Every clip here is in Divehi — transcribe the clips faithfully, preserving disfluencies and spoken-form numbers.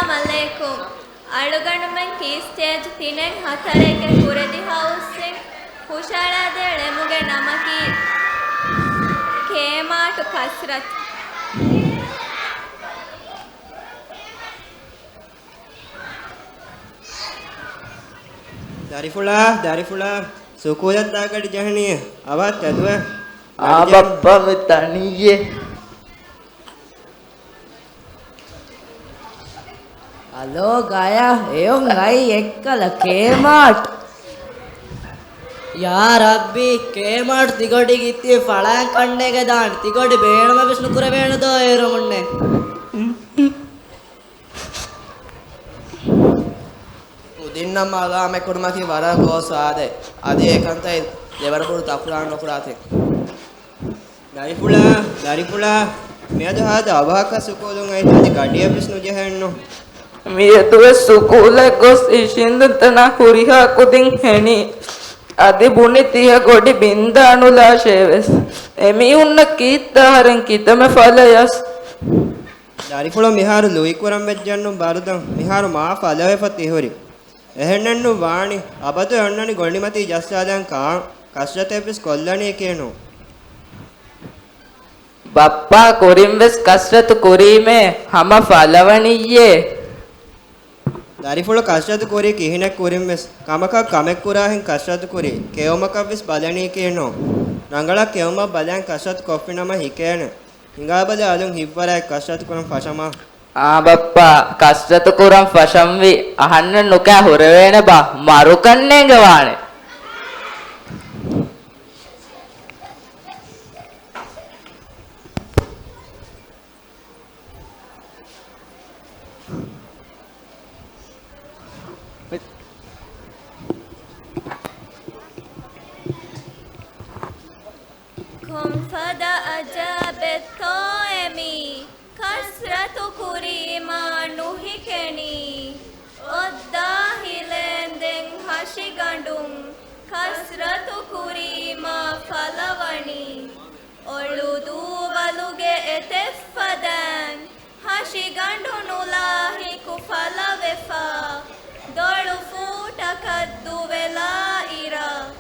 އައްސަލާމް ޢަލައިކުމް. އަޅުގަނޑުމެން ކީ ސްޓޭޖް ތިނެއް ހަތަރެއްގެ ކުރެދިހަ ހުސްވިން ހުށަހަޅާދޭ ޅެމުގެ ނަމަކީ ކޭމާޓު ކަސްރަތު. ދަރިފުޅާ، ދަރިފުޅާ، ސުކޫލަށް ދާ ގަޑި ޖަހަނީ އަވަހަށް ތެދުވެ. އާ ބައްޕާ މި ތަނިއްޔޭ. އަލޯ ގަޔާ، އެއޮން އައި އެއްކަލަ ކޭމާޓް. ޔާ ރައްބީ، ކޭމާޓް ތިގޮޑި ގިތި ފަޅާން ކަންނޭގެ ދާން، ތިގޮޑި ބޭނުމެއް ވެސް ނުކުރެވޭނެ ދޯ އޭރުމުންނެ. ކުދިންނަށް މަލާމަތްކުރުމަކީ ވަރަށް ގޯސް އާދައެއް. އަދި އެކަންތައް ދެވަރަކު ތަކުރާރު ނުކުރާތި. ދަރިފުޅާ، ދަރިފުޅާ، މިއަދު ހާދަ އަވަހަކަށް ސުކޫލުން އައި ތާދި ގަޑިއެއް ވެސް ނުޖެހެންނު. މިއަދުވެސް ސުކޫލަށް ގޮސް އިށީނދުންތަނާ ހުރިހާ ކުދިން ހެނި. އަދި ބުނި ތިހަ ގޮޑި ބިންދާނުލާށޭ ވެސް. އެމީހުންނަށް ކީއްތަހަރެން ކިތަންމެ ފަލަޔަސް. ދަރިފުޅު މިހާރު ލުއިކުރަން ވެއްޖެއްނު ބަރުދަން މިހާރު މާ ފަލަވެފަ ތިހުރި. އެހެންނެއްނު ވާނީ. އަބަދު އޮންނަނީ ގޮނޑިމަތީ ޖައްސާލަން ކާން ކަސްރަތެއްވެސް ކޮށްލަނީކީނު. ބައްޕާ ކުރިންވެސް ކަސްރަތު ކުރީމޭ ހަމަ ފަލަވަނިއްޔޭ. ދަރިފުޅު ކަސްރަތު ކުރީ ކިހިނެއް ކުރިންވެސް. ކަމަކަށް ކަމެއް ކުރާހެން ކަސްރަތު ކުރީ. ކެއުމަކަށްވެސް ބަލަނީކީނު. ރަނގަޅަށް ކެއުމަށް ބަލަން ކަސްރަތު ކޮށްފިނަމަ ހިކޭނެ. ހިނގާބަލަ އަލުން ހިތްވަރާއެއް ކަސްރަތު ކުރަން ފަށަމާ. އާ ބައްޕާ، ކަސްރަތު ކުރަން ފަށަންވީ އަހަންނަށް ނުކާ ހުރެވޭނެ ބާ، މަރުކަންނޭނގެ ވާނެ. ކޮންފަދަ އަޖައިބެއްތޯއެ މީ؟ ކަސްރަތު ކުރީމާ ނުހިކެނީ. އޮއްދާ ހިލޭންދެން ހަށިގަނޑުން ކަސްރަތު ކުރީމާ ފަލަވަނީ. އޮޅު ދޫވަލުގެ އެތެއްފަދައިން ހަށިގަނޑު ނުލާހިކު ފަލަވެފަ، ދޮޅު ފޫޓަކަށް ދުވެލާ އިރަށް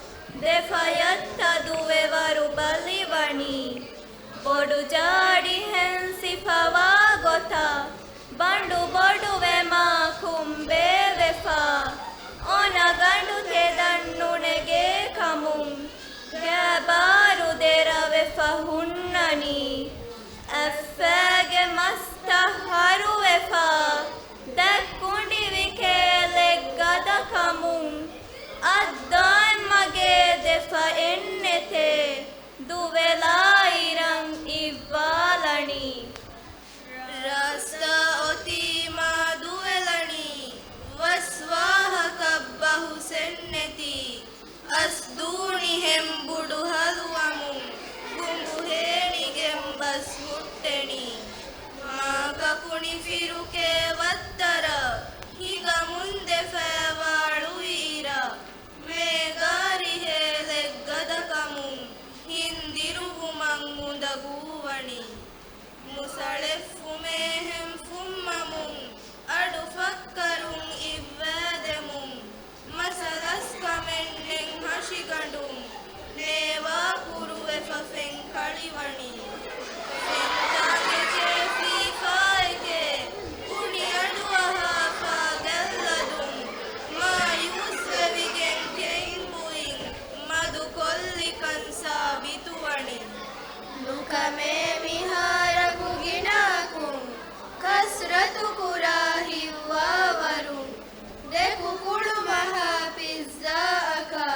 ދެފަޔަށް ތަދުވެވަރު ބަލިވަނީ. ބޮޑު ޖާޑިހެން ސިފަވާ ގޮތަށް ބަނޑު ބޮޑުވެމާ ކުނބޭވެފަ، އޮނަގަނޑު ތެދަށް ނުނެގޭ ކަމުން ގާބާރު ދެރަވެފަ ހުންނަނީ. އަތްފައިގެ މަސްތައް ހަރުވެފަ، ދަތްކުނޑި ވިކޭލެއް ގަދަކަމުން އައްދާއިން މަގޭ ދެފަ އެންނެތޭ، ދުވެލާ އިރަށް އިއްވާލަނީ. ރާސްތާ އޮތީމާ ދުވެލަނީ، ވަސް ވާހަކައަށް ބަހުސް އެންނެތީ. އަސް ދޫނިހެން ބުޑު ހަލުވަމުން، ގުނބު ހޭނިގެން ބަސް ހުއްޓެނީ. މާ ކަކުނި ފިރުކޭ ވައްތަރަށް، ހިނގަމުން ދެފައި ވާޅުވި އިރަށް، މޭގާ ރިހޭލެއް ގަދަކަމުން ހިންދިރުވުމަށް އުނދަގޫވަނީ. މުސަޅެއްފުމޭހެން ފުއްމަމުން، އަޑު ފައްކަރުން އިއްވައިދެމުން، މަސަލަސް ކަމެއްނެތް ހަށިގަނޑުން ނޭވާ ކުރުވެފަ ފެން ކަޅިވަނީ. ފެންތާގެ ކޭފީފާއެކޭ، އުނި އަޑުއަހާފާ ގައްލަދުން، މާޔޫސްވެވިގެން ކެއިންބުއިން މަދުކޮށްލިކަން ސާބިތުވަނީ. ނުކަމޭ މިހާރަކު ގިނައަކުން ކަސްރަތު ކުރާ ހިތްވާވަރުން، ދެ ކުކުޅު މަހާ ޕިއްޒާއަކާ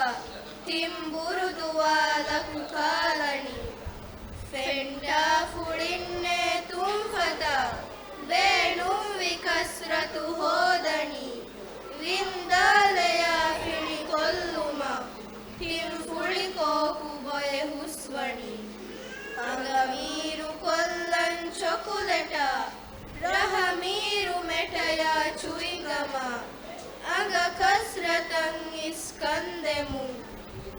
ތިންބުރު ދުވާލަކު ކާލަނީ. ފެންޓާ ފުޅިންނޭ ތުންފަތަށް ބޭނުންވި ކަސްރަތު ހޯދަނީ. ވިންދާލެޔާ ފިނިކޮށްލުމަށް ތިން ފުޅި ކޯކު ބޮއެ ހުސްވަނީ. އަނގަމީރު ކޮށްލަން ޗޮކުލެޓާ، ރަހަމީރު މެޓަޔާ ޗުއިންގަމާ، އަނގަ ކަސްރަތަށް އިސް ކަންދެމުން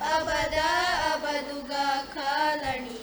އަބަދާ އަބަދުގަ ކާލަނީ.